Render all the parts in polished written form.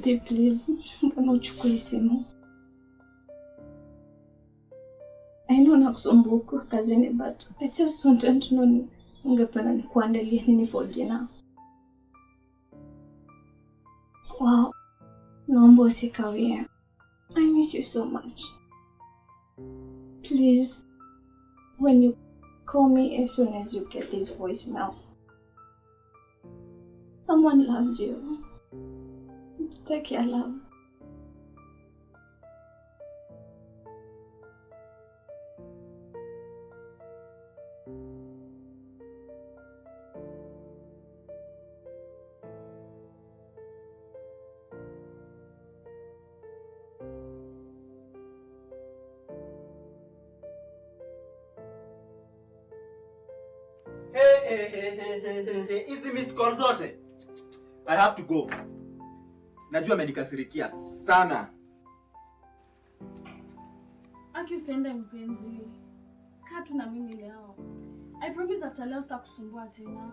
Baby, please. Mbona uchukui simu? I know nakusumbua ukiwa kazini, but I just wanted to know ungependa nikuandalie nini for dinner. Wow, naomba usikawie. I miss you so much. Please, when you call me as soon as you get this voicemail. Someone loves you. Take care, love. Hey, hey, hey, hey, hey, hey, hey. Hizi missed call zote. I have to go. Najua amenikasirikia sana. Aki, usiende mpenzi. Kaa tu na mimi leo. I promise after leo sitakusumbua tena.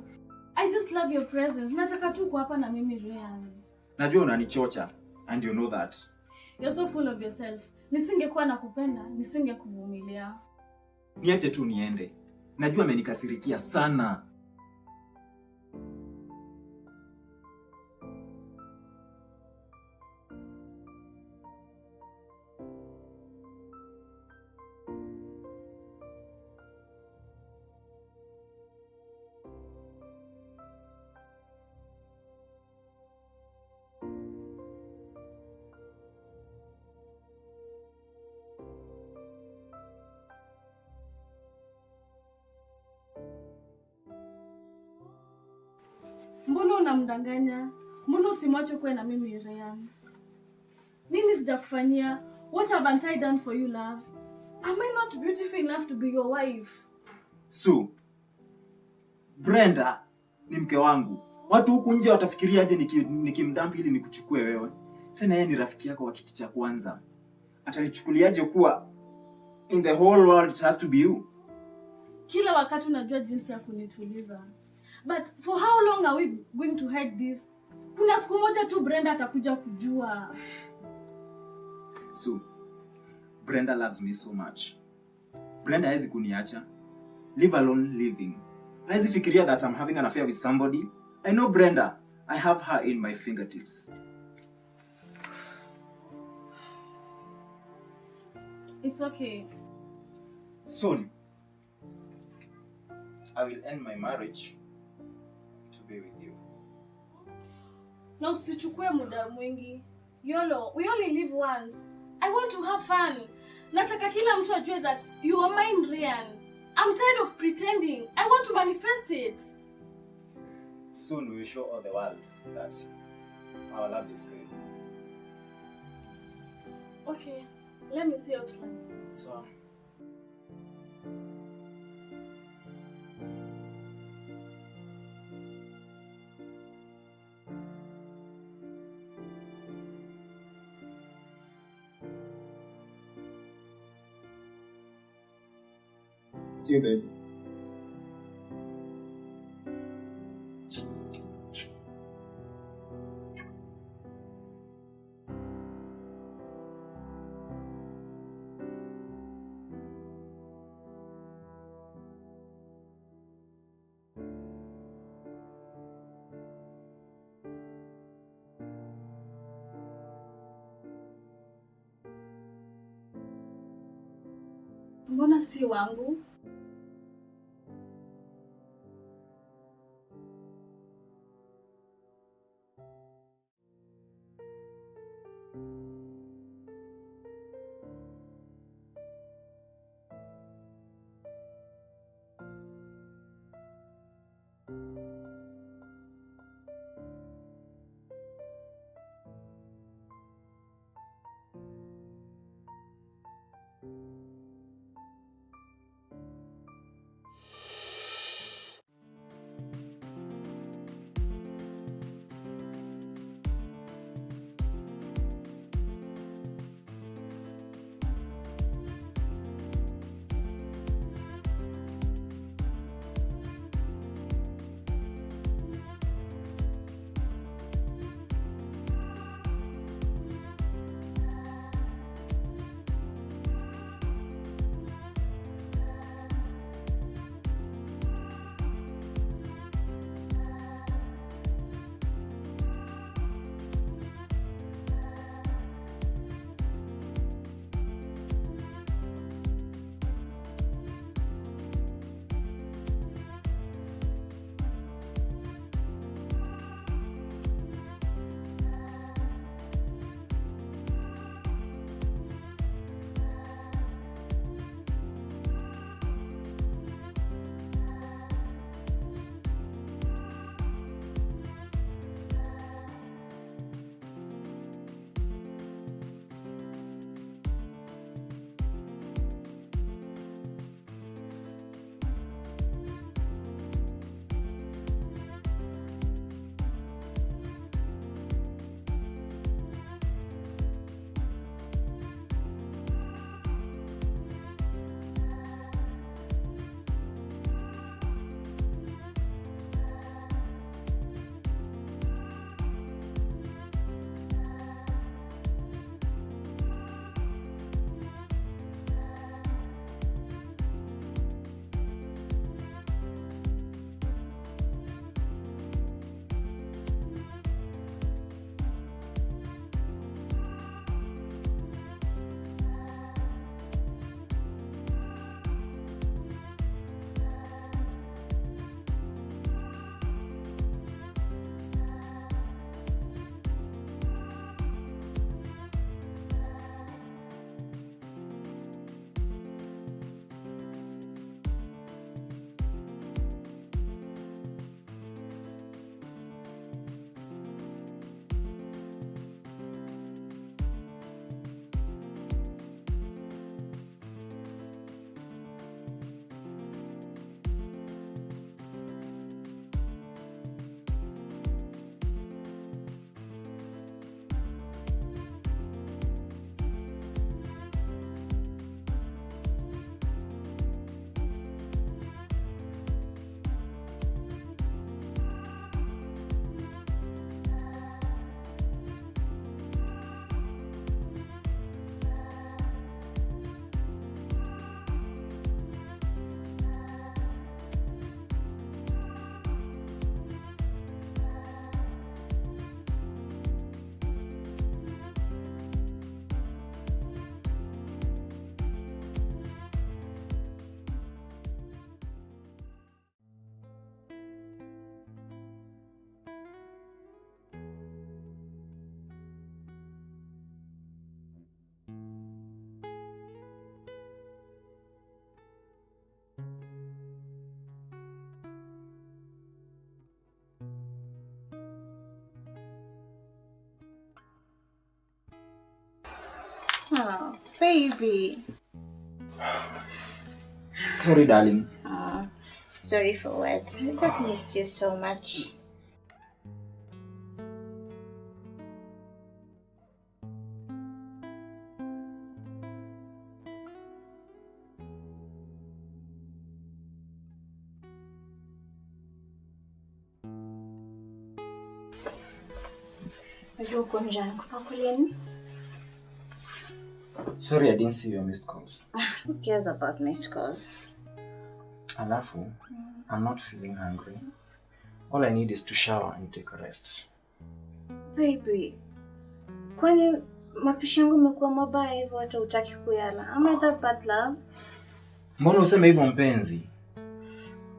I just love your presence. Nataka tu kuwa hapa na mimi, Ryan. Najua unanichocha and you know that. You're so full of yourself. Nisingekuwa nakupenda, nisingekuvumilia. Niache tu niende. Najua amenikasirikia sana. Mbona unamdanganya? Mbona usimwache kuwe na mimi, Ryan? Nini sijakufanyia? What haven't I done for you, love? Am I not beautiful enough to be your wife? Sue, Brenda ni mke wangu. Watu huku nje watafikiriaje nikimdump ili nikuchukue wewe? Tena yeye ni rafiki yako wa kiti cha kwanza. Atalichukuliaje kuwa in the whole world it has to be you? Kila wakati unajua jinsi ya kunituliza. But for how long are we going to hide this? Kuna siku moja tu Brenda atakuja kujua. Sue, Brenda loves me so much. Brenda hawezi kuniacha. Leave alone living. Hawezi fikiria that I'm having an affair with somebody. I know Brenda. I have her in my fingertips. It's okay. Soon, I will end my marriage to be with you. Na usichukue muda mwingi. YOLO, we only live once. I want to have fun. Nataka kila mtu ajue that you are mine, Ryan. I'm tired of pretending. I want to manifest it. Soon we will show all the world that our love is real. Okay, let me see outline. So, see you, baby. Mbona si wangu? Oh, baby. Sorry, darling. Sorry for what? I just missed you so much. Najua uko njaa, nikupakulie nini? Sorry, I didn't see your missed calls. Who cares about missed calls? Alafu, I'm not feeling hungry. All I need is to shower and take a rest. Baby, kwani mapishi yangu imekuwa mabaya hivyo hata hutaki kuyala? Am I that bad, love? Mbona useme hivyo mpenzi?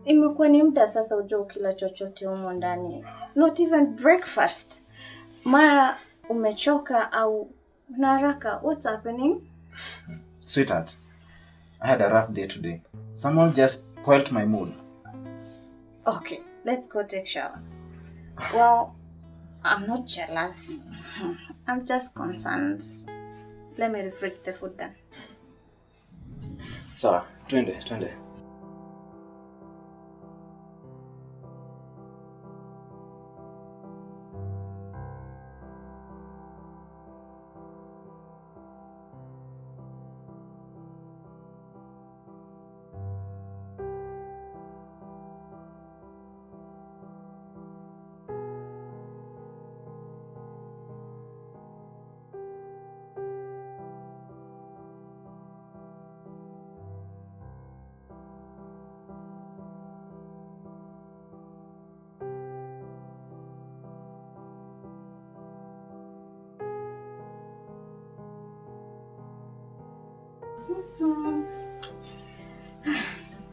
Imekuwa ni muda sasa ujua ukila chochote humo ndani. Not even breakfast. Mara umechoka au una haraka. What's happening? Sweetheart, I had a rough day today. Someone just spoilt my mood. Okay, let's go take shower. Well, I'm not jealous. I'm just concerned. Let me refresh the food then. Sawa, twende, twende.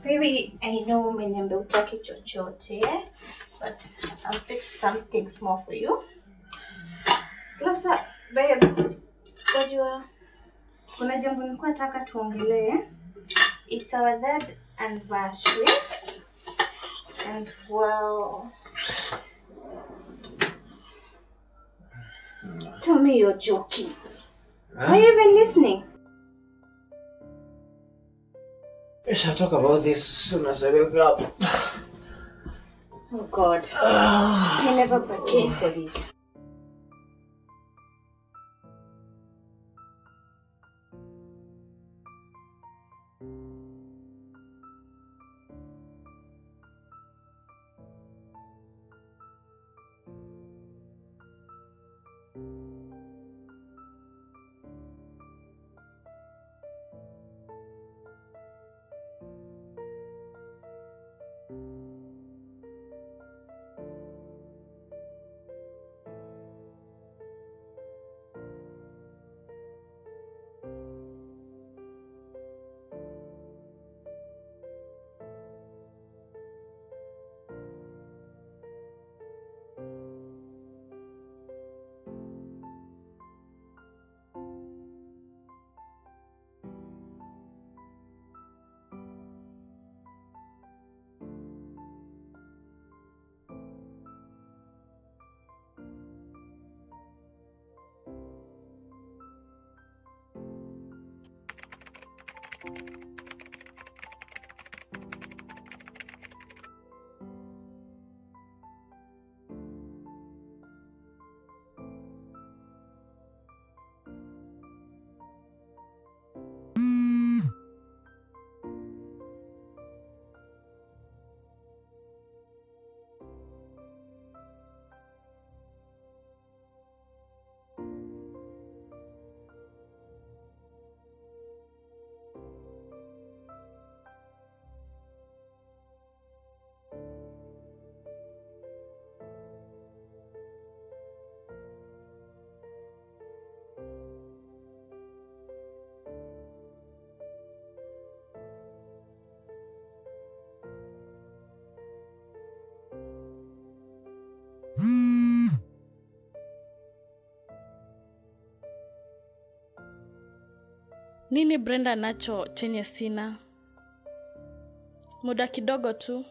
Baby, I know umeniambia hutaki chochote, but I'll fix something small for you. Love, babe, unajua kuna jambo nilikuwa nataka tuongelee. It's our third anniversary. And well, tell me you're joking. Huh? Are you even listening? We shall talk about this as soon as I wake up. Oh God. I never bargained for this. Nini Brenda nacho chenye sina? Muda kidogo tu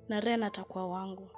na Ren atakuwa wangu.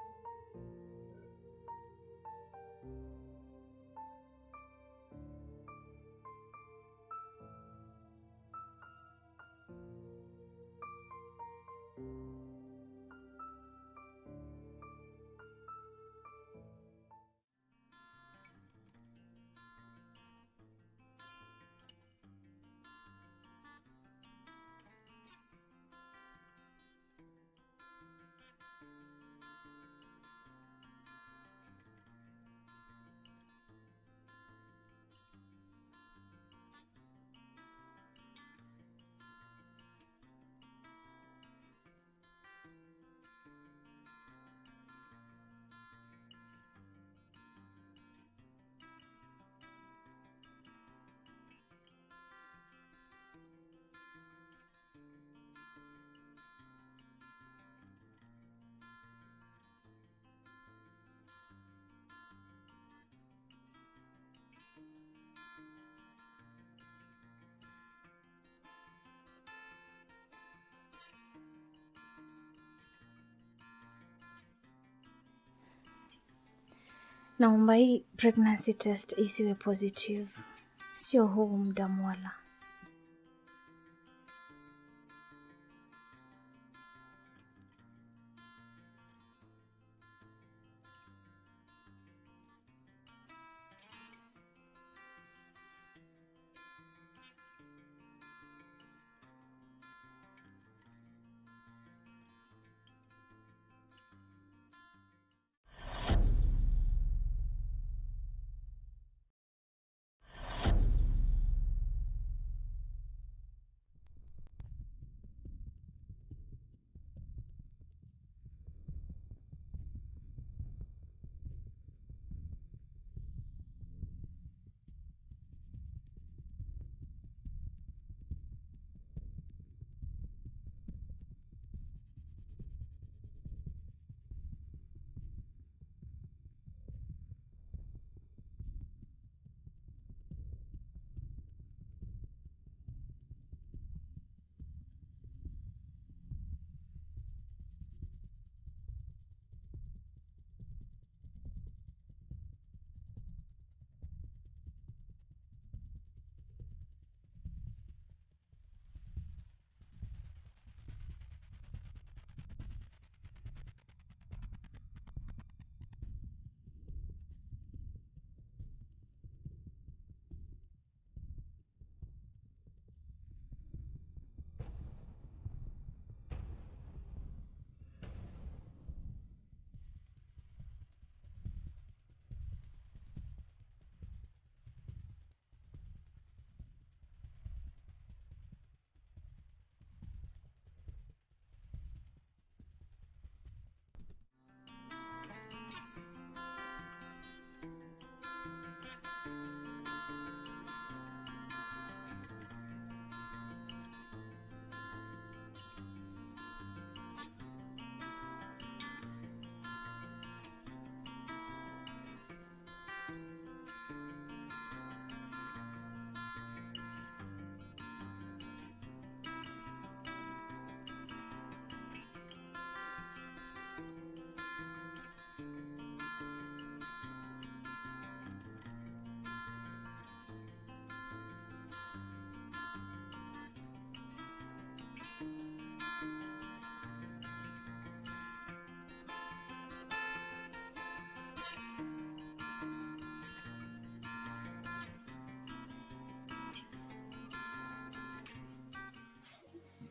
Naomba hii pregnancy test isiwe positive. Sio huu muda mwala.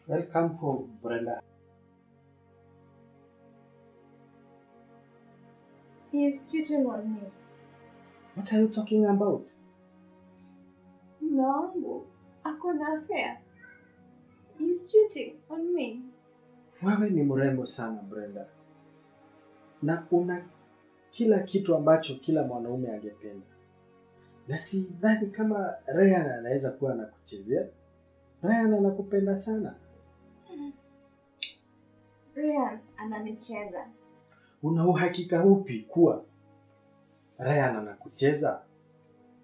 Welcome home, Brenda. He is cheating on me. What are you talking about? Mume wangu ako na affair. He's cheating on me. Wewe ni mrembo sana, Brenda. Na una kila kitu ambacho kila mwanaume angependa. Na sidhani kama Ryan anaweza kuwa anakuchezea. Ryan anakupenda sana. Ryan ananicheza. Una uhakika upi kuwa Ryan anakucheza?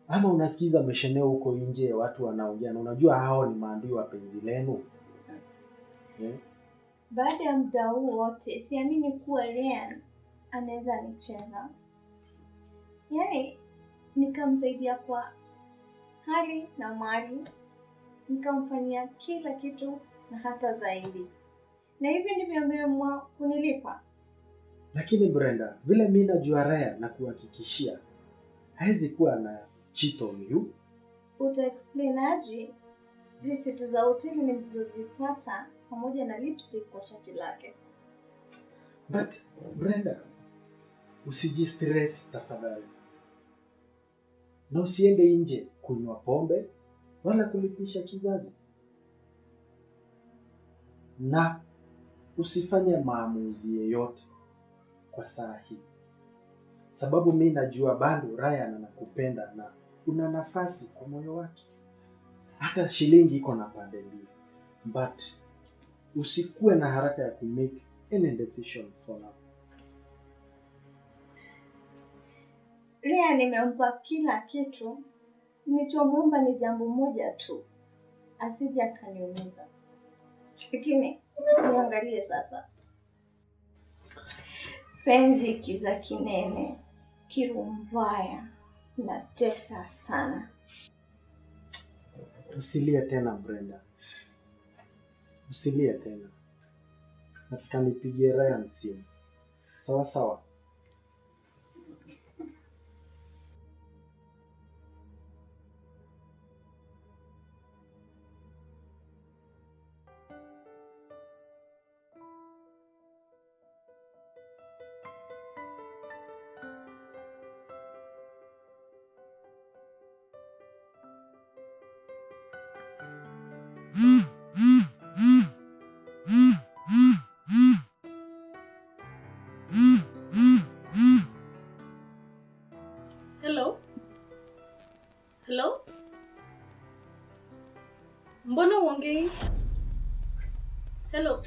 Ama unasikiza mesheneo huko nje watu wanaongea na unajua hao ni maadui wa penzi lenu? Baada ya muda huu wote siamini kuwa Ryan anaweza nicheza. Yaani nikamsaidia kwa hali na mali, nikamfanyia kila kitu na hata zaidi. Na hivi ndivyo ameamua kunilipa. Lakini Brenda, vile mimi najua Ryan na kuhakikishia, hawezi kuwa na cheat on you. Uta explain aje receipt za hoteli nilizozipata pamoja na lipstick kwa shati lake? But Brenda, usijistress tafadhali. Na usiende nje kunywa pombe wala kulipisha kizazi. Na usifanye maamuzi yeyote kwa saa hii. Sababu mimi najua bado Ryan anakupenda na una nafasi kwa moyo wake. Hata shilingi iko na pande mbili. But usikuwe na haraka ya kumake any decision for now. Ryan nimempa kila kitu. Nilichomuomba ni jambo moja tu, asije akaniumiza. Lakini niangalie sasa. Penzi kiza kinene. Kirumbaya natesa sana. Usilie tena Brenda, usilie tena. Nataka nipigie Ryan simu. Sawa sawa. Hello? Hello? Mbona uongei? Hello?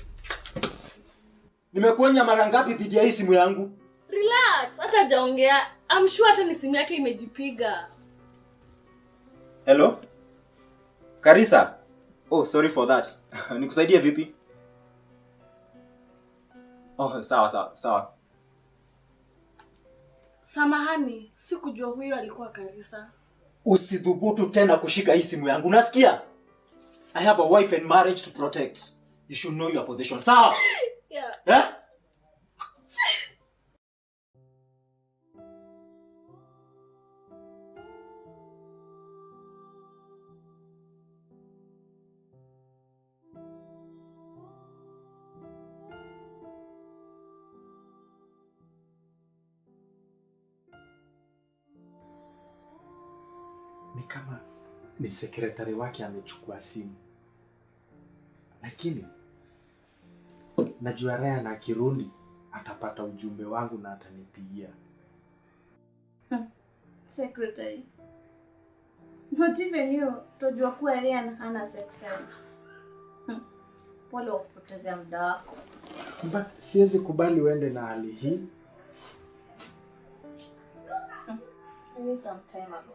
Nimekuonya mara ngapi dhidi ya hii simu yangu? Relax, hata hajaongea. I'm sure hata ni simu yake imejipiga. Hello? Karisa. Oh, sorry for that. Nikusaidie vipi? Oh, sawa sawa sawa. Samahani, sikujua huyo alikuwa Karisa. Usidhubutu tena kushika hii simu yangu. Unasikia? I have a wife and marriage to protect. You should know your position. Sawa? Yeah. Eh? Ni kama ni sekretari wake amechukua simu, lakini najua Ryan akirudi atapata ujumbe wangu na atanipigia. Secretary. Not even you tojua kuwa Ryan hana secretary. Pole kwa kupotezea muda wako. But siwezi kubali uende na hali hii. Maybe some time ago.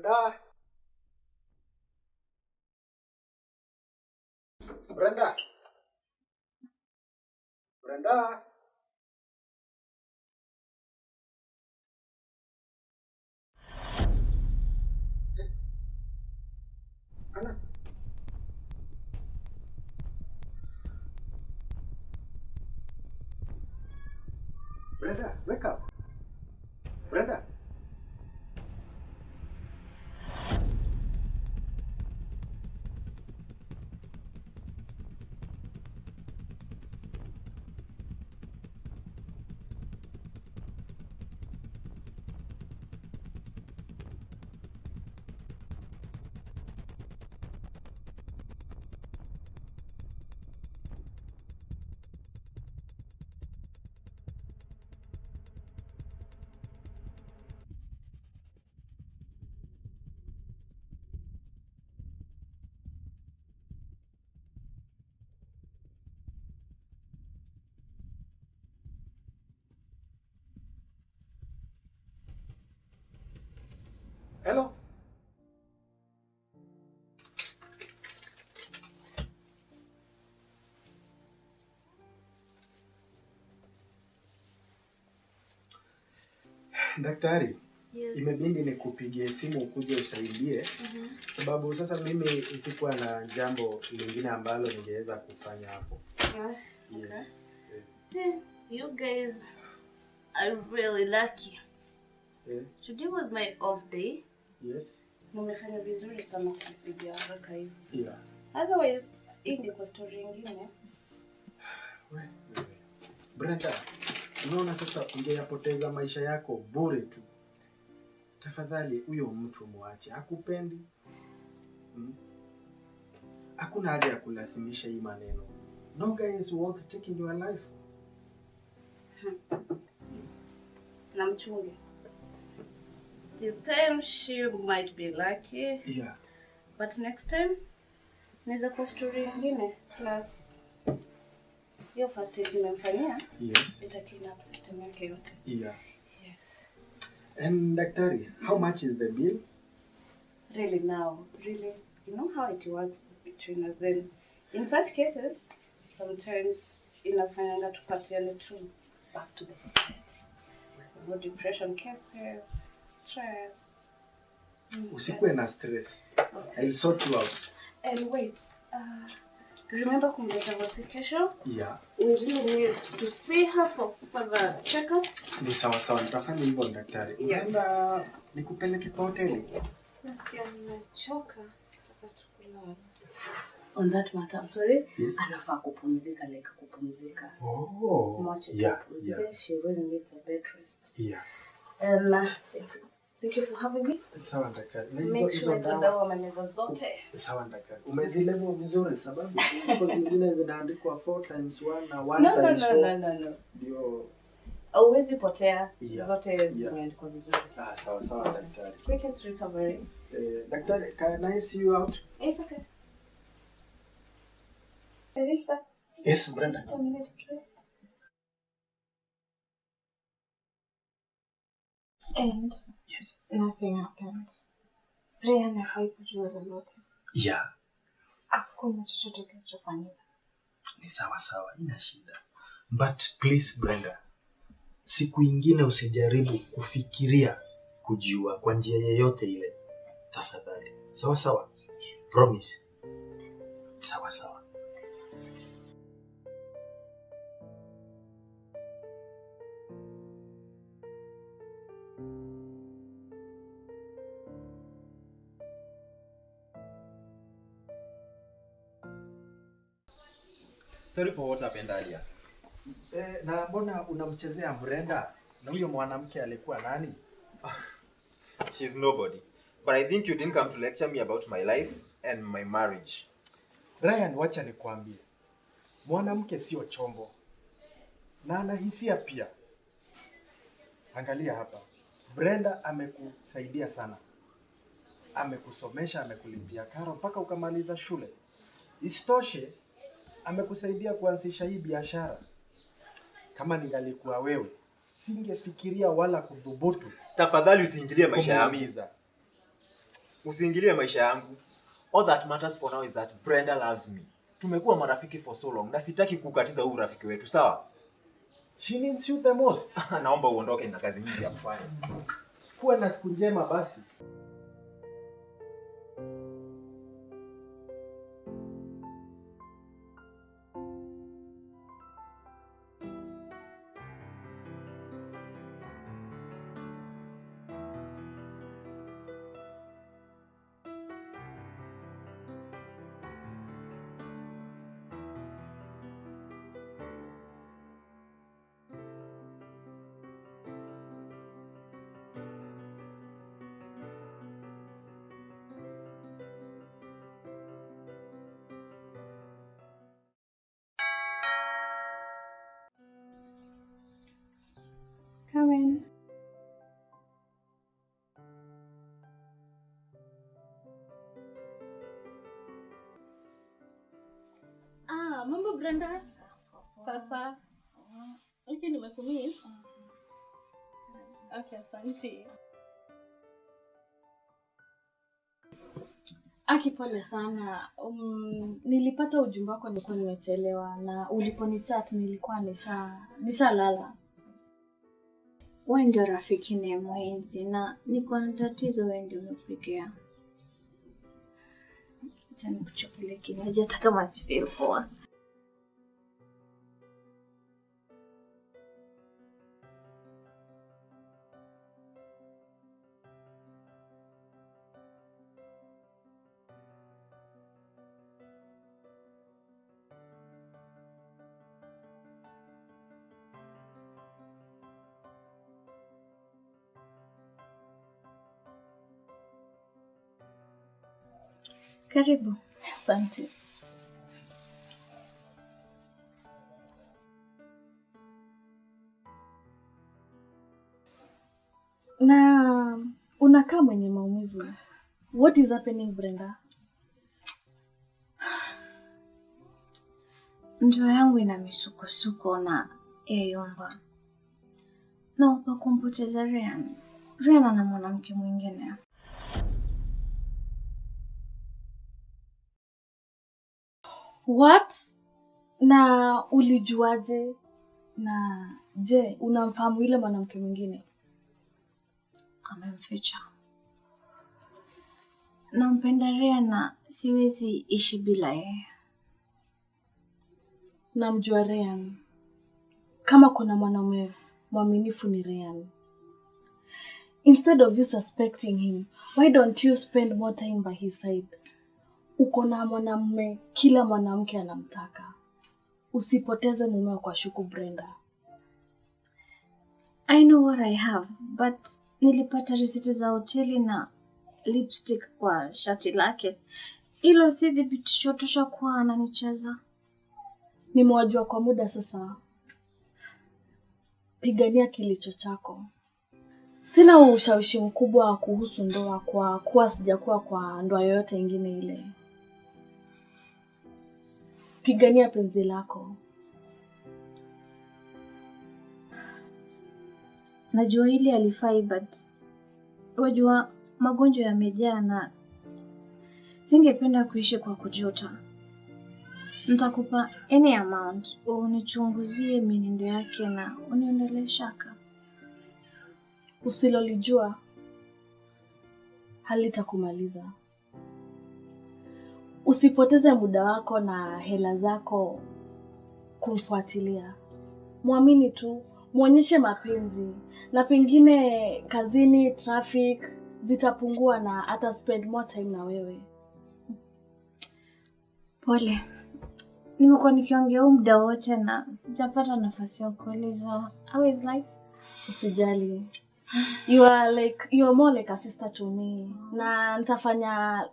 Brenda. Brenda. Brenda. Ana. Brenda, wake up. Brenda. Hello? Daktari, Yes. imebidi nikupigie simu ukuje usaidie, sababu sasa mimi sikuwa na jambo lingine ambalo ningeweza kufanya hapo. Yes. Okay. You guys are really lucky. Yeah. Today was my off day. Yes. Mumefanya vizuri sana kupiga haraka hivi. Yeah. Otherwise, hii ingekuwa story nyingine. We. Brenda, unaona sasa ungeyapoteza maisha yako bure tu. Tafadhali huyo mtu muache, hakupendi. Hakuna haja ya kulazimisha hii maneno. No guy is worth taking your life. Na mchunge. This time she might be lucky. Yeah. But next time naweza kuwa story nyingine. Plus hiyo first aid nimemfanyia. Yes. Ita clean up system yake yote. Yeah. Yes. And daktari, how much is the bill? Really now, really, you know how it works between us, and in such cases sometimes inafanyanga tupatiane tu back to the society. No depression cases, stress. Usikuwe na stress. Okay. I'll sort you out. And wait, remember kumleta Rosi kesho? Yeah. We really need to see her for further checkup. Ni sawa sawa, nitafanya hivyo daktari. Yes. Unaenda nikupeleke kwa hoteli? Nasikia nimechoka, nataka tu kulala. On that matter, I'm sorry. Yes. Anafaa kupumzika, like kupumzika. Oh. Mwache tu Yeah, apumzike. yeah. She really needs a bed rest. Yeah. And thank you for having me. Sawa daktari. Na hizo Make hizo sure hizo dawa. dawa umemeza zote. Sawa daktari. Umezilevel vizuri sababu huko zingine zinaandikwa 4 times 1 na 1 No, no, times no, 4. no, no, no. Ndio. Hauwezi potea. Yeah. Zote Yeah. zimeandikwa vizuri. Ah, sawa sawa daktari. Quickest recovery. Daktari, can I see you out? It's okay. Teresa, Yes, Brenda. just a minute please. And Yes. nothing happened. Ryan hafai kujua lolote. Yeah. Hakuna chochote kilichofanyika. Ni sawa sawa, ina shida. But please Brenda, siku ingine usijaribu kufikiria kujua kwa njia yeyote ile. Tafadhali. Sawa sawa. Promise. Sawa sawa. Sorry for what happened earlier. Na mbona unamchezea Brenda? Na huyo mwanamke alikuwa nani? She's nobody. But I think you didn't come to lecture me about my life and my marriage. Ryan, wacha nikwambie. Mwanamke sio chombo. Na ana hisia pia. Angalia hapa. Brenda amekusaidia sana. Amekusomesha, amekulipia karo mpaka ukamaliza shule. Isitoshe, amekusaidia kuanzisha hii biashara. Kama ningalikuwa wewe, singefikiria wala kudhubutu Tafadhali usiingilie maisha yangu. kumuumiza. Usiingilie maisha yangu. All that matters for now is that Brenda loves me. Tumekuwa marafiki for so long na sitaki kukatiza huu urafiki wetu, sawa? She needs you the most. Naomba uondoke, na kazi nyingi ya kufanya. Kuwa na siku njema basi. Come in. Ah, mambo Brenda. Sasa. Okay, nimekumiss. Okay, asante. Aki, pole sana. Nilipata ujumbe wako nilikuwa nimechelewa na uliponichat nilikuwa nishalala. Wewe ndio rafiki na mwenzi na niko na tatizo, wewe ndio umekupigia. Acha nikuchukulie kinywaji hata kama si feel poa. Karibu. Asante. Na unakaa mwenye maumivu. What is happening, Brenda? Ndoa yangu ina misukosuko na yayumba. Naogopa kumpoteza Ryan. Ryan ana mwanamke mwingine. What? Na ulijuaje? Na je, unamfahamu yule mwanamke mwingine? Amemficha. Nampenda Ryan na siwezi ishi bila yeye. Namjua Ryan. Kama kuna mwanamume mwaminifu ni Ryan. Instead of you suspecting him, why don't you spend more time by his side? Uko na mwanamume kila mwanamke anamtaka. Usipoteze mume kwa shuku, Brenda. I know what I have, but nilipata risiti za hoteli na lipstick kwa shati lake. Hilo si thibitisho tosha kuwa ananicheza. Nimewajua kwa muda sasa. Pigania kilicho chako. Sina ushawishi mkubwa kuhusu ndoa kwa kuwa sijakuwa kwa ndoa yoyote ingine ile. Pigania penzi lako. Najua hili halifai, but wajua magonjwa yamejaa na singependa kuishi kwa kujuta. Nitakupa any amount unichunguzie mienendo yake na uniondolee shaka. Usilolijua halitakumaliza. Usipoteze muda wako na hela zako kumfuatilia. Muamini tu, muonyeshe mapenzi, na pengine kazini traffic zitapungua na ata spend more time na wewe. Pole. Nimekuwa nikiongea huu muda wote na sijapata nafasi ya kueleza. How is life? Usijali. You are more like a sister to me. Na nitafanya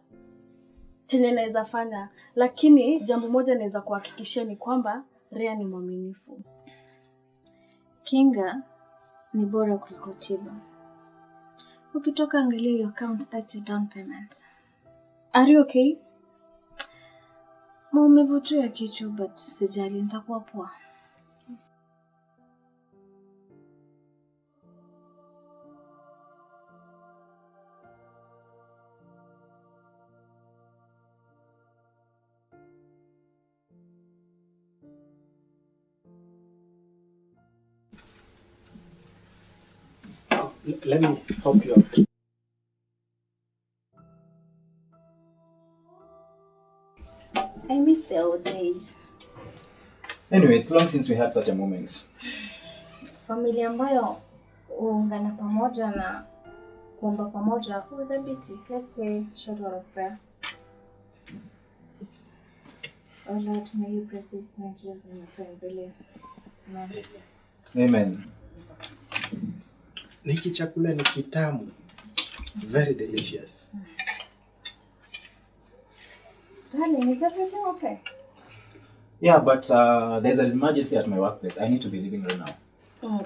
chenye naweza fanya, lakini jambo moja naweza kuhakikishia ni kwamba Ryan ni mwaminifu. Kinga ni bora kuliko tiba. Ukitoka angalia your account, that's your down payment. Are you okay? Maumivu tu ya kichwa, but usijali, nitakuwa poa. Let me help you out. I miss the old days. Anyway, it's long since we had such a moment. Familia ambayo huungana pamoja na kuomba pamoja hudhabiti. Let's say short word of prayer. Oh Lord, may you bless this man, Jesus' name I pray and believe. Amen. Amen. Hiki chakula ni kitamu. Very delicious. Darling, is everything okay? Yeah, but there's an emergency at my workplace. I need to be leaving right now. Mm.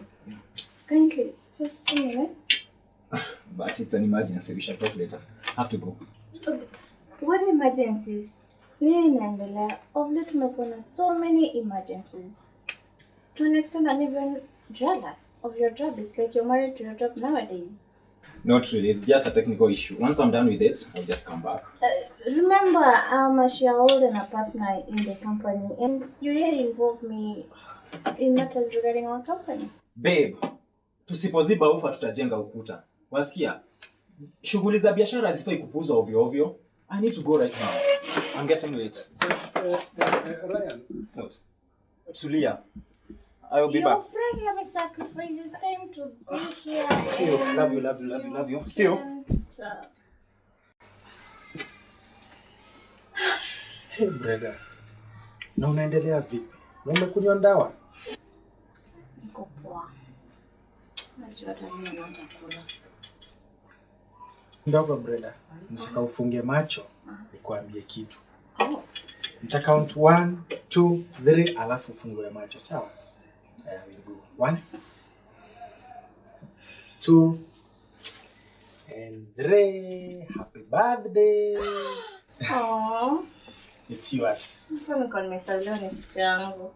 Kindly, just 2 minutes. But it's an emergency. We shall talk later. I have to go. Okay. What emergencies? Nini inaendelea? Of late tumekuwa na so many emergencies. To an extent, I'm even jealous of your job. It's like you're married to your job nowadays. Not really. It's just a technical issue. Once I'm done with it, I'll just come back. Remember, I'm a shareholder and a partner in the company, and you really involve me in matters regarding our company. Babe, tusipoziba ufa tutajenga ukuta. Wasikia? Shughuli za biashara hazifai kupuuzwa ovyo ovyo. I need to go right now. I'm getting late. Ryan. What? Tulia. I will be Your back. friend never sacrifices time to be here. See you. Love you, love you, love you, love you. See you. Hey Brenda. Na unaendelea vipi? Na umekunywa dawa? Niko poa. Najua hata mimi naanza kula. Ndogo Brenda, nataka ufunge macho nikuambie kitu. Oh. Nita count 1 2 3 alafu ufungue macho, sawa? We go. 1 2 and 3. Happy birthday. Oh. It's yours. Mtu niko nimesahau ni siku yangu.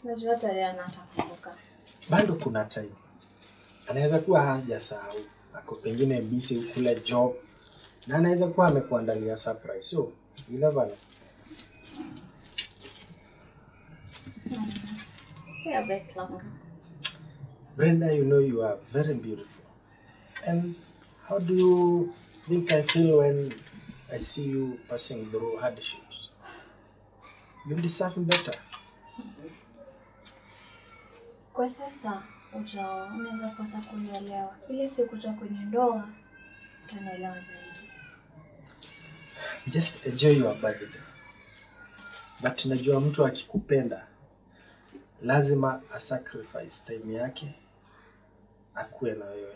Najua tarehe anatakumbuka. Bado kuna time. Anaweza kuwa hajasahau. Ako pengine busy kule job. Na anaweza kuwa amekuandalia surprise. So, you never know. Stay a bit longer. Brenda, you know you are very beautiful. And how do you think I feel when I see you passing through hardships? You deserve better. Kwa sasa ujaoa, unaweza kosa kunielewa. Ile siku kutoka kwenye ndoa utanielewa zaidi. Just enjoy your birthday. But najua mtu akikupenda lazima a sacrifice time yake akuwe na wewe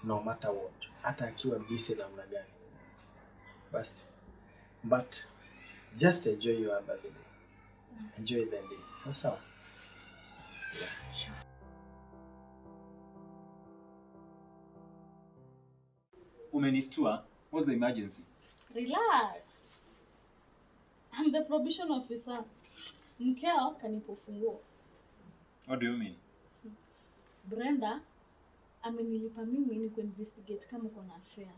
no matter what, hata akiwa busy namna gani. Basi, but just enjoy your birthday. Enjoy the day. Sawa sawa. Yeah. Sure. Umenistua? What's the emergency? Relax. I'm the probation officer. Mkeo kanipa ufunguo. What do you mean? Brenda amenilipa mimi ni kuinvestigate kama uko na affair.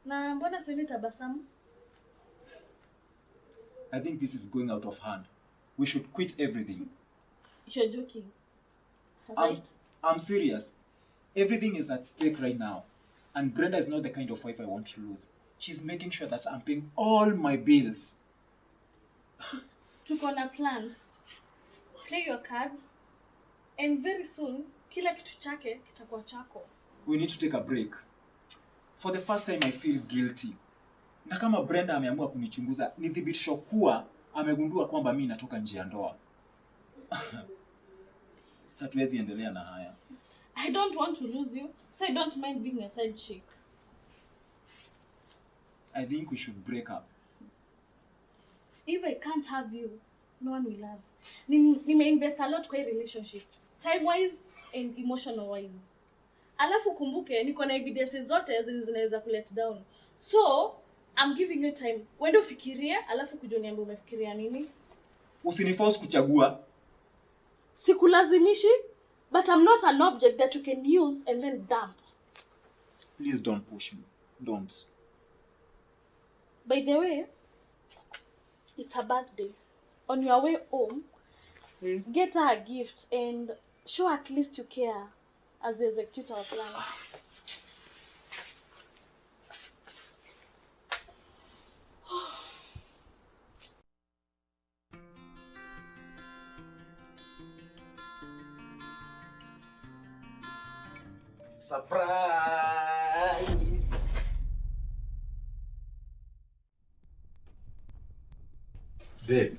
Na mbona sioni tabasamu? I think this is going out of hand. We should quit everything. You're joking. Right? I'm serious. Everything is at stake right now. And Brenda is not the kind of wife I want to lose. She's making sure that I'm paying all my bills. Tuko na plans. Play your cards. And very soon, kila kitu chake kitakuwa chako. We need to take a break. For the first time I feel guilty. Na kama Brenda ameamua kunichunguza, ni thibitisho kuwa amegundua kwamba mimi natoka nje ya ndoa. Sasa tuwezi endelea na haya. I don't want to lose you, so I don't mind being a side chick. I think we should break up. If I can't have you, no one will have. Nimeinvest a lot kwa hii relationship, time-wise and emotional-wise. Alafu kumbuke, niko na evidences zote zenye zinaweza kulet down. So, I'm giving you time. Uende ufikirie, alafu kuja uniambie umefikiria nini. Usiniforce kuchagua. Sikulazimishi, but I'm not an object that you can use and then dump. Please don't push me. Don't. By the way, it's a birthday. On your way home, Get her a gift and show at least you care as we execute our plan. Surprise! Babe.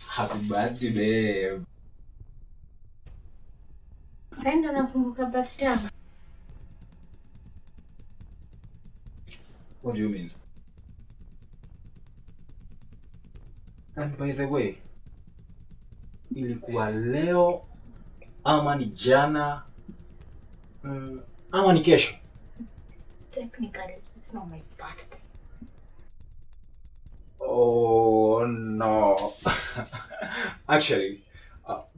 Happy birthday, babe. Sasa ndo nakumbuka birthday yangu. What do you mean? And by the way, ilikuwa leo ama ni jana, ama ni kesho? Technically, it's not my birthday. Oh no. Actually,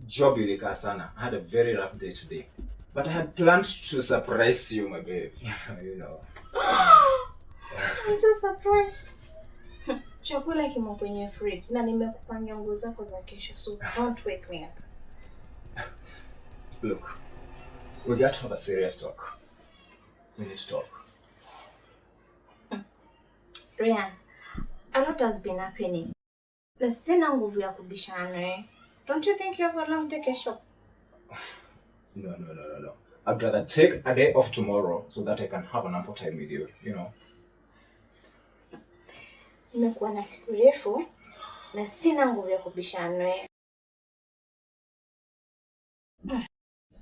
job ilikaa sana. I had a very rough day today. But I had planned to surprise you, my babe. You know. I'm so surprised. Chakula kimo kwenye fridge na nimekupangia nguo zako za kesho, so don't wake me up. Look, we got to have a serious talk. We need to talk. Ryan, a lot has been happening. Na sina nguvu ya kubishana nawe. Don't you think you have a long day kesho? No. I'd rather take a day off tomorrow so that I can have an ample time with you, you know. Nimekuwa na siku refu na sina nguvu ya kubishana nawe.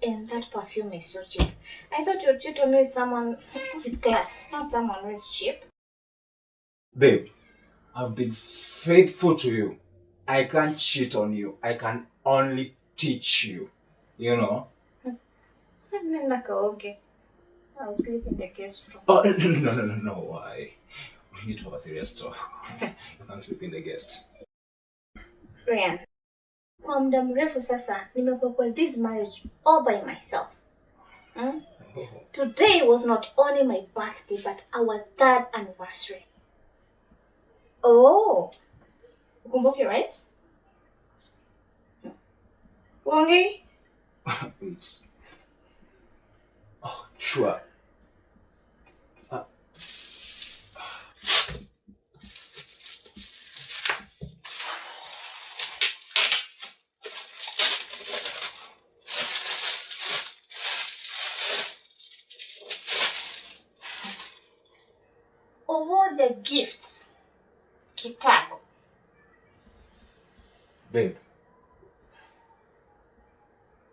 And that perfume is so cheap. I thought you'd cheat on me with someone with class, not someone who is cheap. Babe, I've been faithful to you. I can't cheat on you. I can only teach you. You know? Nenda kaoge. I'll sleep in the guest room. Oh, no. Why? We need to have a serious talk. You can't sleep in the guest. Ryan, kwa muda mrefu sasa nimekuwa kwa this marriage all by myself. Hmm? Today was not only my birthday but our third anniversary. Oh, ukumbuke, right? Wongi? Wait. Oh, sure. Of all the gifts, kitabu. Babe,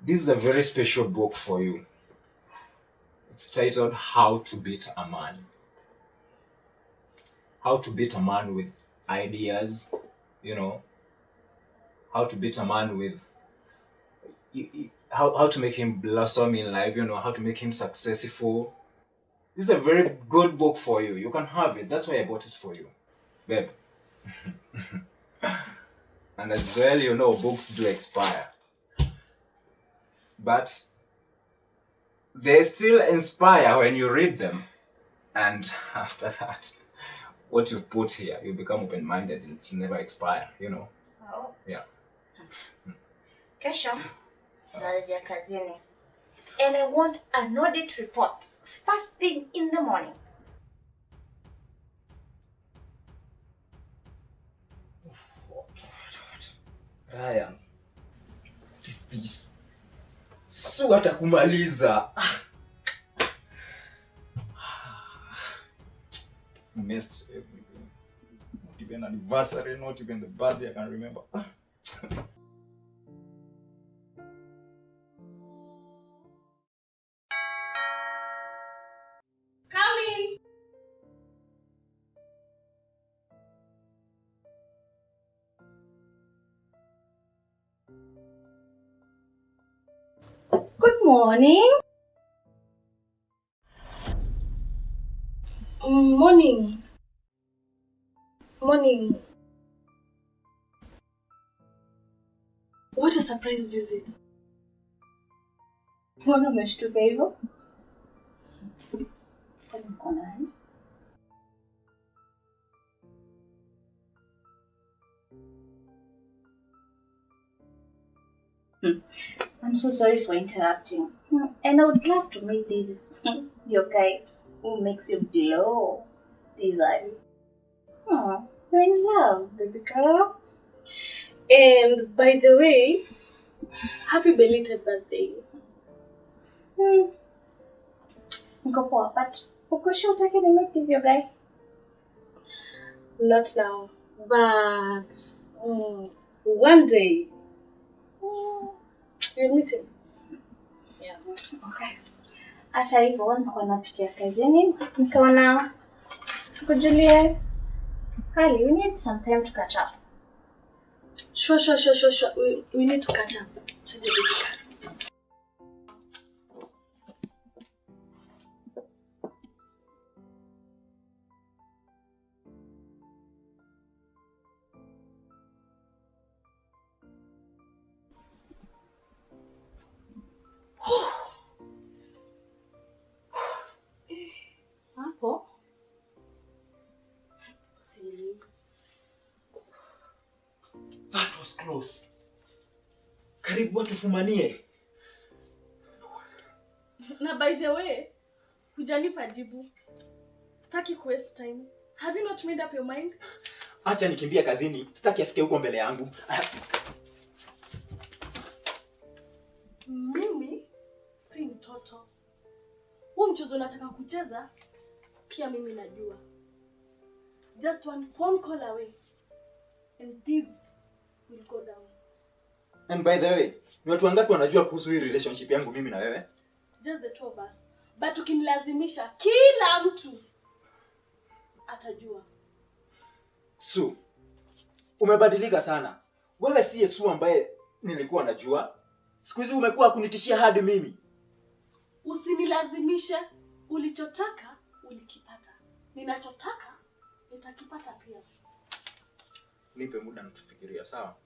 this is a very special book for you. It's titled How to Beat a Man. How to beat a man with ideas, you know. How to beat a man with... How to make him blossom in life, you know. How to make him successful. This is a very good book for you. You can have it. That's why I bought it for you, babe. And as well, you know, books do expire. But they still inspire when you read them. And after that, what you've put here, you become open-minded. It's never expire, you know. Oh. Yeah. Kesho, narejea kazini. And I want an audit report first thing in the morning. Ryan, what is this? Su atakumaliza. Missed everything. Not even anniversary, not even the birthday I can remember. Come in. Good morning. Morning. Morning. What a surprise visit. Mbona umeshtuka hivyo? Kwani uko na nani? I'm so sorry for interrupting. And I would love to meet this your guy who makes you glow these eyes. Oh, you're in love, baby girl. And by the way, happy belated birthday. Niko poa, but uko sure utaki ni meet this your guy? Not now, but one day you'll meet him. Yeah. Okay. Hata hivyo nilikuwa napitia kazini, nikaona kujulia hali. We need some time to catch up. Sure. We need to catch up. Twende baby girl. Hapo si That was close. Karibu watufumanie. Na by the way, hujanipa jibu. Sitaki ku waste time. Have you not made up your mind? Acha nikimbia kazini, sitaki afike huko mbele yangu. Mimi si mtoto. Huu mchezo nataka kucheza pia mimi najua. Just one phone call away and this will go down. And by the way, ni watu wangapi wanajua kuhusu hii relationship yangu mimi na wewe? Just the two of us. But ukinilazimisha kila mtu atajua. Sue, umebadilika sana. Wewe si Sue ambaye nilikuwa najua. Siku hizi umekuwa kunitishia hadi mimi. Usinilazimishe. Ulichotaka ulikipata. Ninachotaka nitakipata pia. Nipe muda nitufikiria, sawa?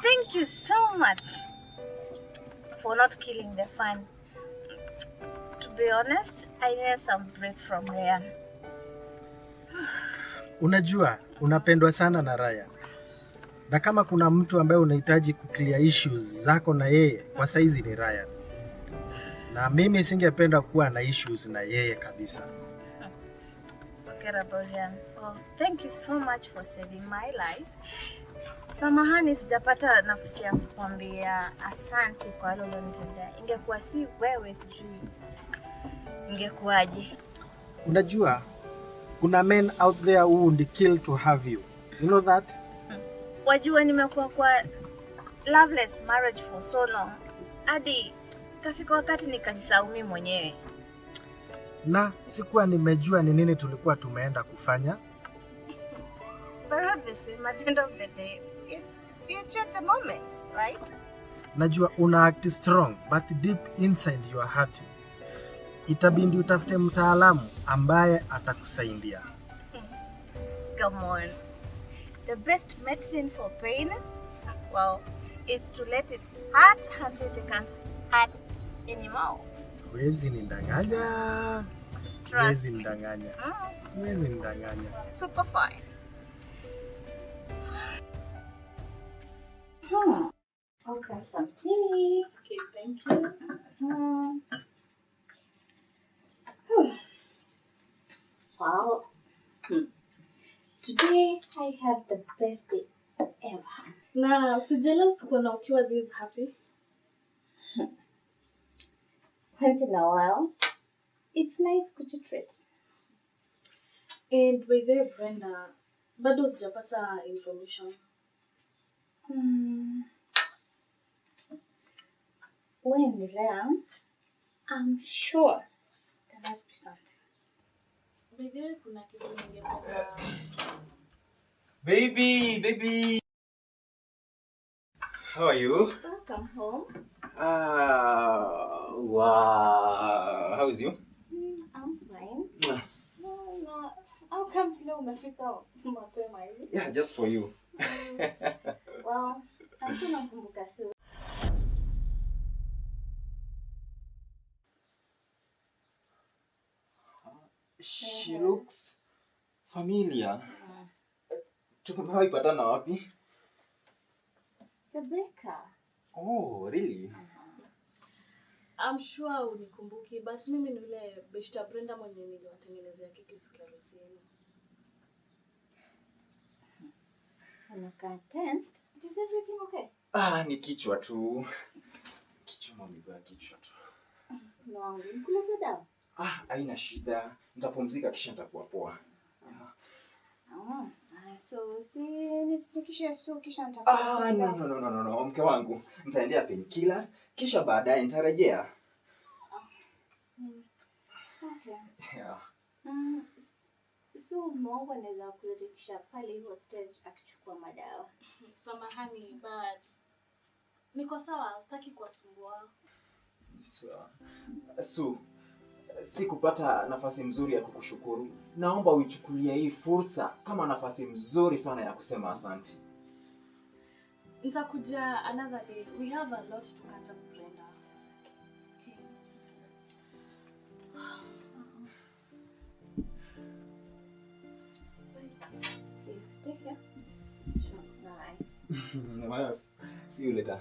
Thank you so much for not killing the fun. To be honest, I need some break from Ryan. Unajua, unapendwa sana na Ryan. Na kama kuna mtu ambaye unahitaji kuclear issues zako na yeye, kwa saizi ni Ryan. Na mimi singependa kuwa na issues na yeye kabisa. Forget about Ryan. Oh, thank you so much for saving my life. Samahani sijapata nafasi ya kukwambia asante kwa yale ulionitendea. Ingekuwa si wewe, sijui ingekuwaje. Unajua, kuna men out there who would kill to have you. You know that? Wajua nimekuwa kwa loveless marriage for so long. Hadi kafika wakati nikajisahau mimi mwenyewe. Na sikuwa nimejua ni nini tulikuwa tumeenda kufanya. But all the same, at the end of the day, you enjoy the moment, right? Najua una act strong, but deep inside your heart, itabidi utafute mtaalamu ambaye atakusaidia. Come on. The best medicine for pain, well, it's to let it hurt until it can't hurt anymore. Huwezi nidanganya. Trust Huwezi me. nidanganya. Huwezi nidanganya. Super fine. I'll grab some tea. Okay, thank you. Wow. Today I had the best day ever. Na si jealous kuona ukiwa this happy. Once in a while, it's nice kujitreat. And by the way, Brenda, bado sijapata information. When Rare, I'm sure there must be something. By the way, kuna kitu ningependa. Baby, baby. How are you? Welcome home. Wow. How is you? I'm fine. No, how comes leo umefika mapema hivi? Yeah, just for you. Well, I'm sure nakumbuka Sue. She looks familiar. Tumewahi patana wapi? Rebecca. Oh, really? I'm sure unikumbuki, but mimi ni yule beshta Brenda mwenye niliwatengenezea keki siku ya harusi yenu. Unakaa tensed. Is everything okay? Ah, ni kichwa tu. Kichwa, maumivu ya kichwa tu. Mume wangu, nikulete dawa? Ah, haina shida. Nitapumzika kisha nitakuwa poa. So si nitukishe su kisha nitakuletea Ah, no, dawa. no. Mke wangu, nitaendea painkillers kisha baadaye nitarejea. Okay. Yeah. So mume wangu anaweza kurekisha pale hivyo stage akichukua madawa. Samahani, but niko sawa, sitaki kuwasumbua. Sawa. Su, sikupata nafasi mzuri ya kukushukuru. Naomba uichukulie hii fursa kama nafasi mzuri sana ya kusema asante. Nitakuja another day. We have a lot to catch up, Brenda. Okay. Bye. See you. Take care. Sure. Bye. See you later.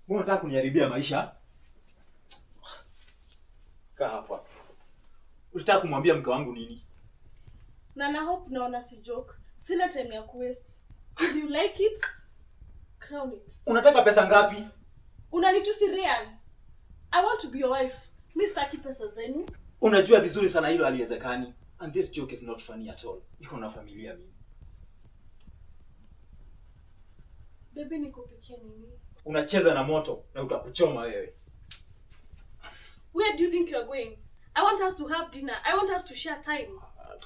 Mbona unataka kuniharibia maisha? Kaa hapa. Ulitaka kumwambia mke wangu nini? Na hope naona si joke. Sina time ya kuwaste. If you like it, crown it. Unataka pesa ngapi? Unanitusi Ryan. I want to be your wife. Mimi sitaki pesa zenu. Unajua vizuri sana hilo haliwezekani. And this joke is not funny at all. Niko na familia mimi. Baby, nikupikie nini? Unacheza na moto na utakuchoma wewe. Where do you think you are going? I want us to have dinner. I want us to share time.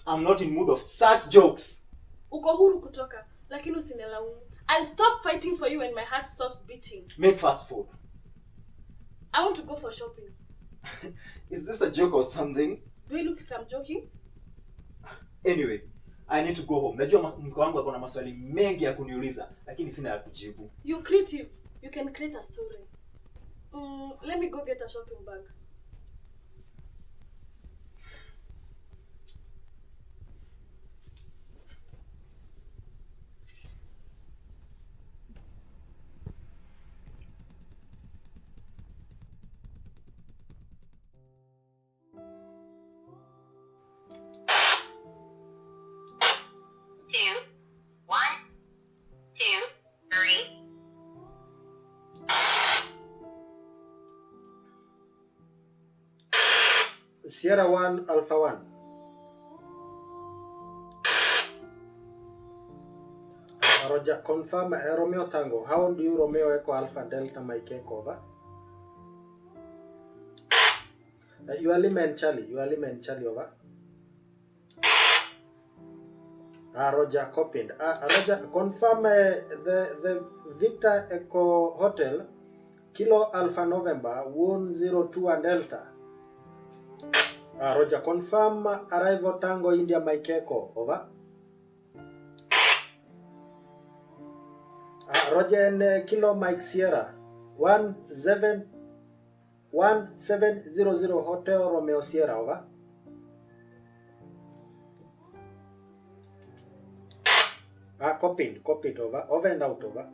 I'm not in mood of such jokes. Uko huru kutoka, lakini usinilaumu. I'll stop fighting for you when my heart stops beating. Make fast food. I want to go for shopping. Is this a joke or something? Do you look like I'm joking? Anyway, I need to go home. Najua mke wangu ako na maswali mengi ya kuniuliza, lakini sina ya kujibu. You creative. You can create a story. Let me go get a shopping bag. Sierra 1, Alpha 1. Roger, confirm Romeo Tango. How do you Romeo Echo Alpha Delta Mike Echo, over? You are Lima and Charlie. You are Lima and Charlie, over. Roger, copied. Roger, confirm the Victor Echo Hotel, Kilo Alpha November 102 and Delta. Roger, confirm arrival Tango India Mike Echo, over. Roger and Kilo Mike Sierra 17 1700 Hotel Romeo Sierra, over. Ah, copied, copied, over. Over and out, over.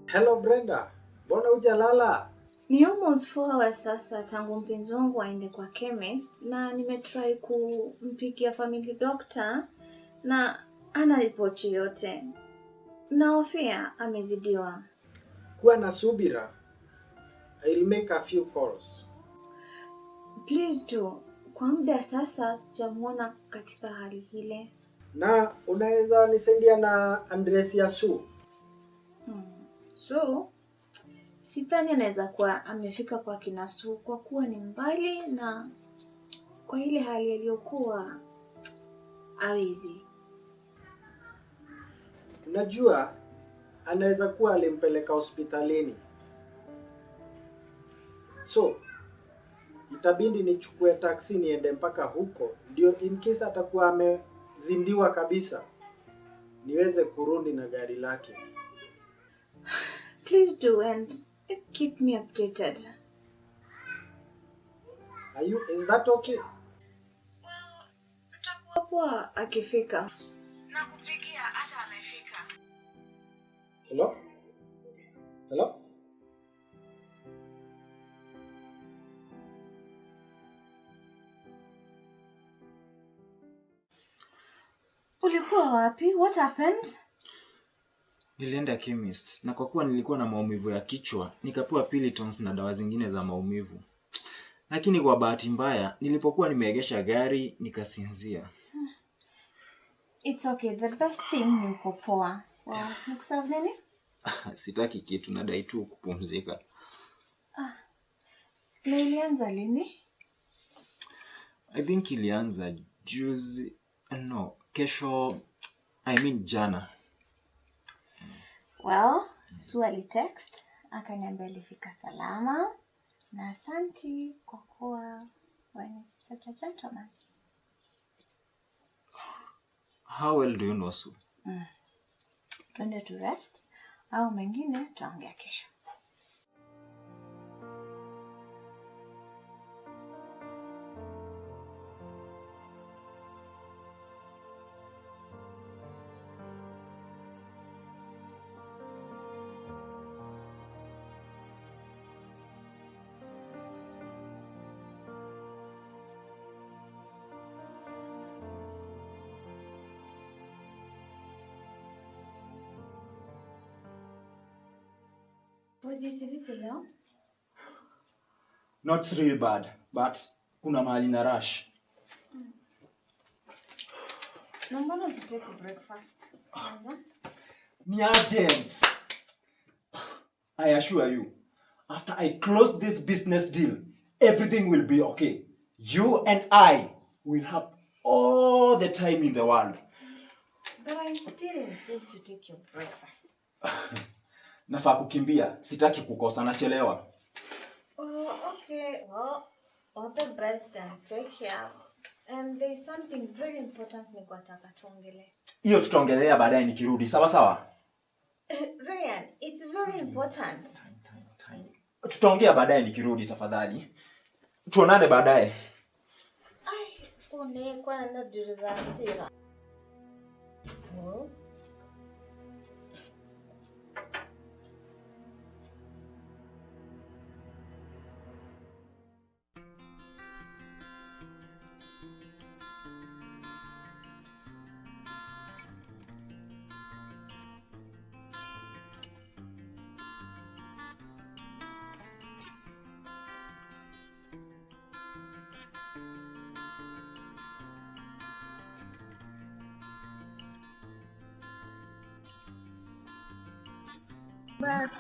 Hello Brenda, mbona hujalala? Ni almost 4 hours sasa tangu mpenzi wangu aende kwa chemist na nimetry kumpigia family doctor na ana ripoti yote. Nahofia amezidiwa. Kuwa na subira. I'll make a few calls. Please do. Kwa muda sasa sijamuona katika hali ile. Na unaweza nisaidia na address ya Sue? So, sidhani anaweza kuwa amefika kwa kina Sue kwa kuwa ni mbali na kwa ile hali aliyokuwa hawezi. Unajua anaweza kuwa alimpeleka hospitalini. So itabidi nichukue taksi niende mpaka huko, ndio in case atakuwa amezidiwa kabisa, niweze kurudi na gari lake. Please do and keep me updated. Is that okay? Nitakuwa poa akifika. Nakupigia hata amefika. Hello? Hello? Ulikuwa wapi? What happened? Nilienda chemist na kwa kuwa nilikuwa na maumivu ya kichwa, nikapewa Piriton na dawa zingine za maumivu. Lakini kwa bahati mbaya, nilipokuwa nimeegesha gari nikasinzia. It's okay. The best thing ni uko poa. Well, nikuserve nini? Sitaki kitu, nadai tu kupumzika. Na ilianza lini? I think ilianza juzi, no, kesho, I mean jana. Well, Sue alitext akaniambia alifika salama na asanti kwa kuwa wewe ni such a gentleman. How well do you know Sue? Twende tu rest au mengine tutaongea kesho. Wajihisi vipi leo? Not real bad, but kuna mahali na rush. Na mbona usitake breakfast kwanza? Ni urgent. I assure you, after I close this business deal, everything will be okay. You and I will have all the time in the world. But I still insist to take your breakfast. Nafaa kukimbia, sitaki kukosa, nachelewa. Oh, okay. Well, all the best and take care. And there's something very important nilikuwa nataka tuongelee. Hiyo tutaongelea baadaye nikirudi, sawa sawa? Ryan, it's very important. Time, time, time. Tutaongea baadaye nikirudi tafadhali. Tuonane baadaye. Ai. Unekwa na diri za hasira. But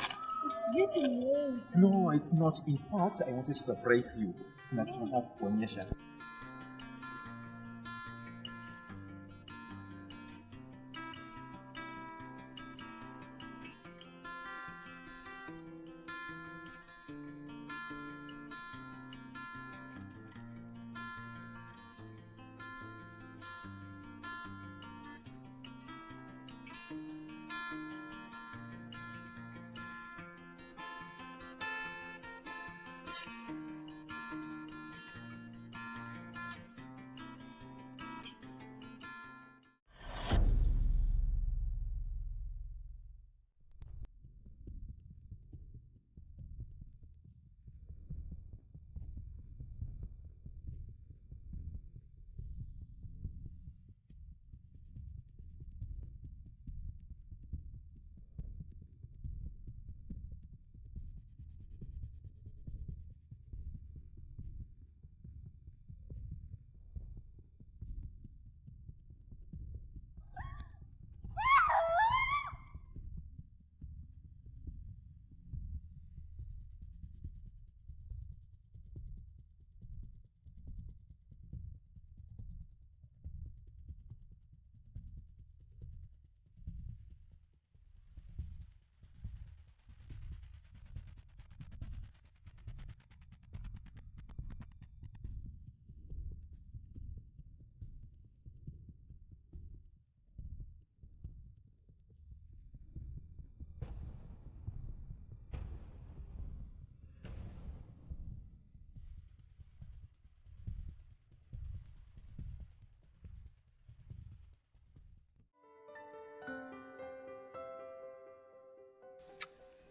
it's getting late. No, it's not. In fact, I wanted to surprise you. Na kitu nataka kukuonyesha.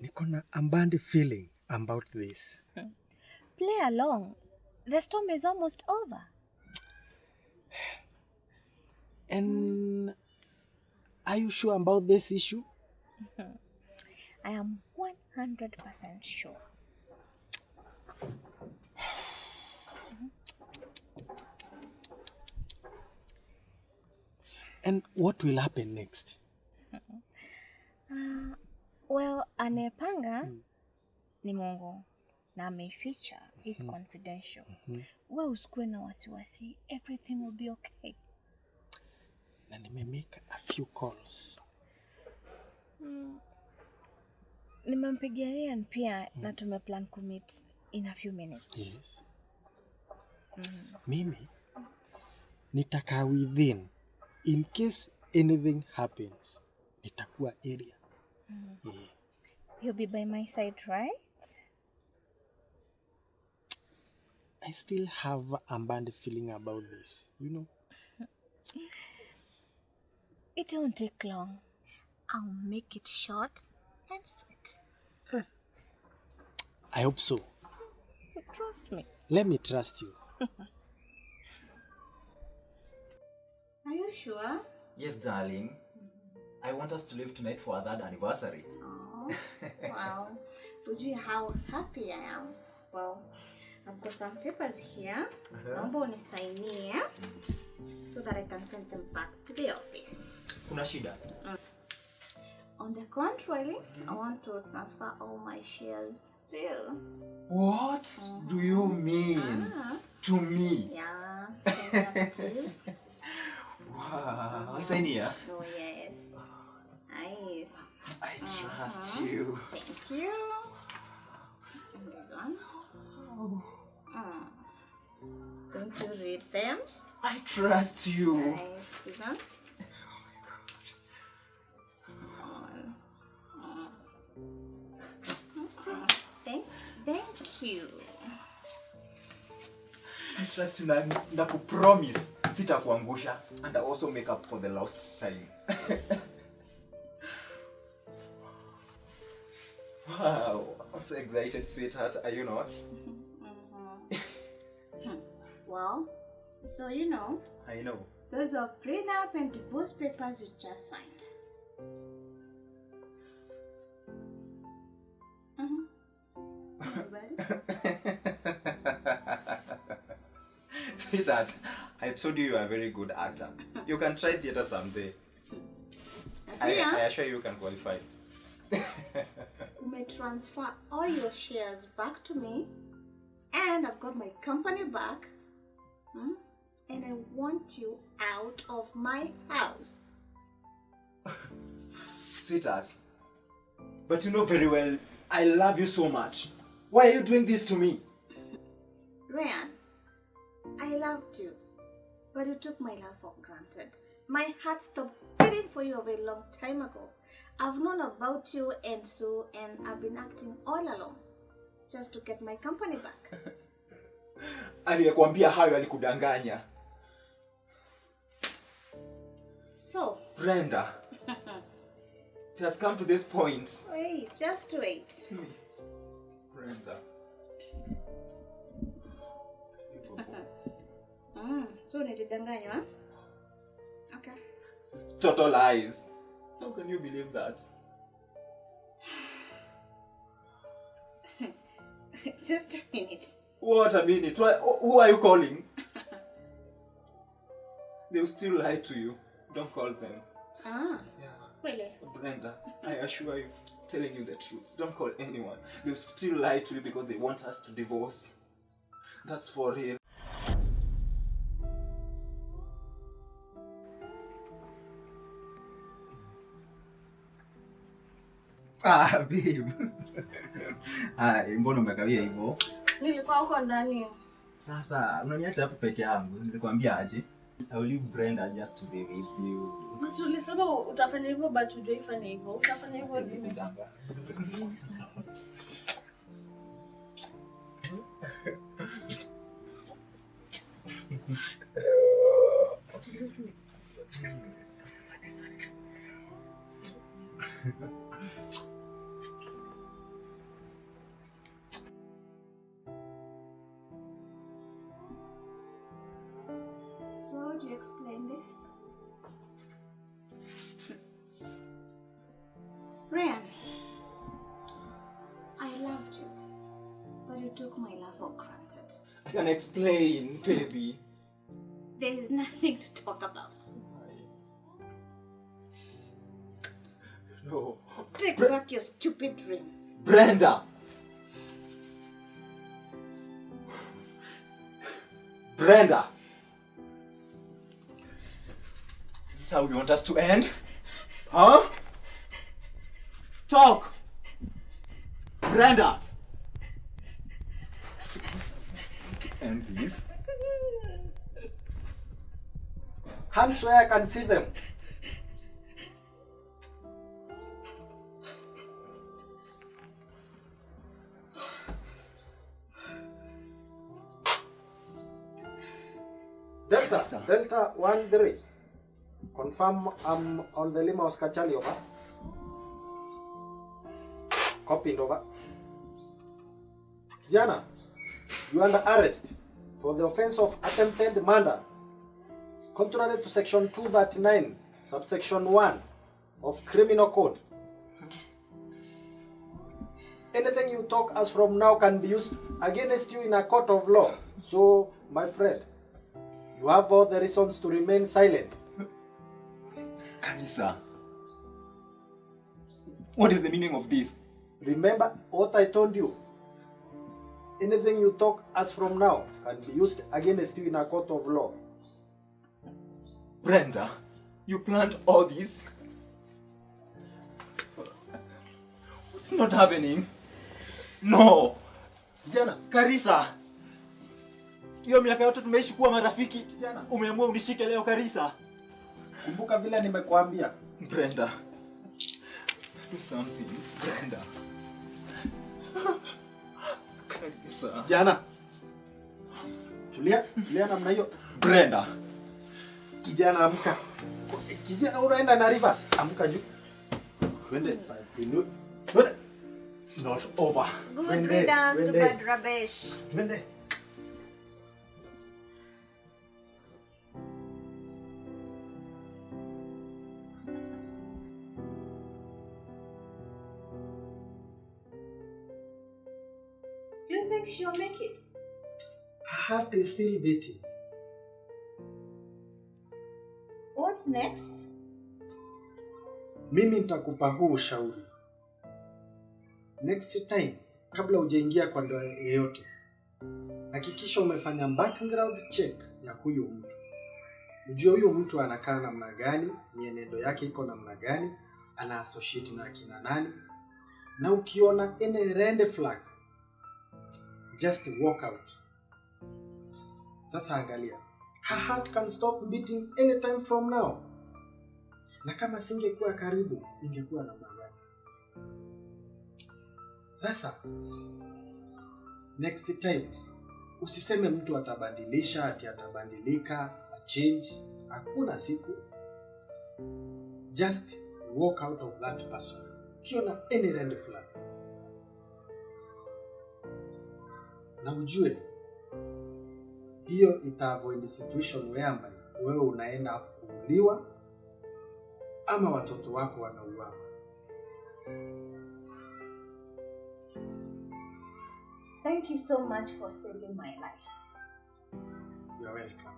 Niko na a bad feeling about this. Play along. The storm is almost over. And are you sure about this issue? I am 100% sure. And what will happen next? Well, anayepanga ni Mungu na ameificha. It's confidential. Wewe usikuwe na wasiwasi. Everything will be okay. Na nimemake a few calls. Nimempigia Ryan pia na tumeplan kumeet in a few minutes. Yes. Mimi nitakaa within in case anything happens. Nitakuwa area. Yeah. You'll be by my side, right? I still have a bad feeling about this, you know. It won't take long. I'll make it short and sweet. I hope so. Trust me. Let me trust you. Are you sure? Yes, darling. I want us to leave tonight for our third anniversary. Oh, wow. Would you how happy I am? Well, I've got some papers here. Naomba unisainie so that I can send them back to the office. Kuna shida? On the contrary, I want to transfer all my shares to you. What do you mean? To me? Yeah. Please. Wow. Sign here. Oh, yes. Nice. I trust you. Thank you. And this one. Don't you read them? I trust you. Nice. This one. Oh my God. Thank you. I trust you na kupromise sitakuangusha, and I also make up for the lost time. Wow, I'm so excited, sweetheart. Are you not? Mm-hmm. Well, so you know. I know. Those are prenup and divorce papers you just signed. Mm-hmm. You ready? Sweetheart, I told you you are a very good actor. You can try theater someday. I assure you can qualify. You may transfer all your shares back to me, and I've got my company back. And I want you out of my house. Sweetheart, but you know very well I love you so much. Why are you doing this to me? Ryan, I loved you, but you took my love for granted. My heart stopped beating for you a very long time ago. I've known about you and Sue, and I've been acting all along just to get my company back. Aliyekuambia hayo alikudanganya. So, Brenda, it has come to this point. Wait, just wait. Brenda. So nilidanganywa? Okay. This is total lies. How can you believe that? Just a minute. What a minute? Why, who are you calling? They'll still lie to you. Don't call them. Ah. Yeah. Really? Brenda, I assure you, telling you the truth. Don't call anyone. They'll still lie to you because they want us to divorce. That's for real. Ah, babe. Ah, mbona umekawia hivyo? Nilikuwa huko ndani. Sasa, unaniacha hapo peke yangu. Nilikwambia aje? I will leave Brenda just to be with you. But ulisema utafanya hivyo, but hujaifanya hivyo. Utafanya hivyo lini? So how do you explain this? Ryan, I loved you, but you took my love for granted. I can explain, baby. There is nothing to talk about. No. Take back your stupid ring. Brenda! Brenda! Is this how you want us to end? Huh? Talk! Brenda! End this. Hands where I can see them. Delta, Delta 13. Confirm I'm on the Lima Oscar Charlie, over. Copy, over. Kijana, you are under arrest for the offense of attempted murder, contrary to section 239, subsection 1 of Criminal Code. Anything you talk as from now can be used against you in a court of law. So, my friend, you have all the reasons to remain silent. Karisa, what is the meaning of this? Remember what I told you. Anything you talk as from now can be used against you in a court of law. Brenda, you planned all this? It's not happening. No. Kijana. Karisa. Hiyo miaka yote tumeishi kuwa marafiki. Kijana. Umeamua unishike leo Karisa. Kumbuka vile nimekuambia. Brenda. Do something, Brenda. Karisa. Kijana. Tulia, tulia namna hiyo. Brenda. Kijana amka. Kijana unaenda na reverse. Amka juu. Twende. Twende. It's not over. Good Twende, riddance to twende. bad rubbish. Twende. Do you think she'll make it? Her heart is still beating. What next? Mimi nitakupa huu ushauri. Next time, kabla hujaingia kwa ndoa yeyote, hakikisha umefanya background check ya huyu mtu. Ujue huyu mtu anakaa namna gani, mienendo yake iko namna gani, ana associate na akina nani. Na ukiona any red flag, just walk out. Sasa angalia, her heart can stop beating anytime from now. Na kama singekuwa karibu, ingekuwa namna gani? Sasa next time usiseme mtu atabadilisha, ati atabadilika, change. Hakuna siku. Just walk out of that person. Ukiona any red flag. Na ujue hiyo ita avoid situation whereby wewe unaenda kuuliwa ama watoto wako wanauawa. Thank you so much for saving my life. You are welcome.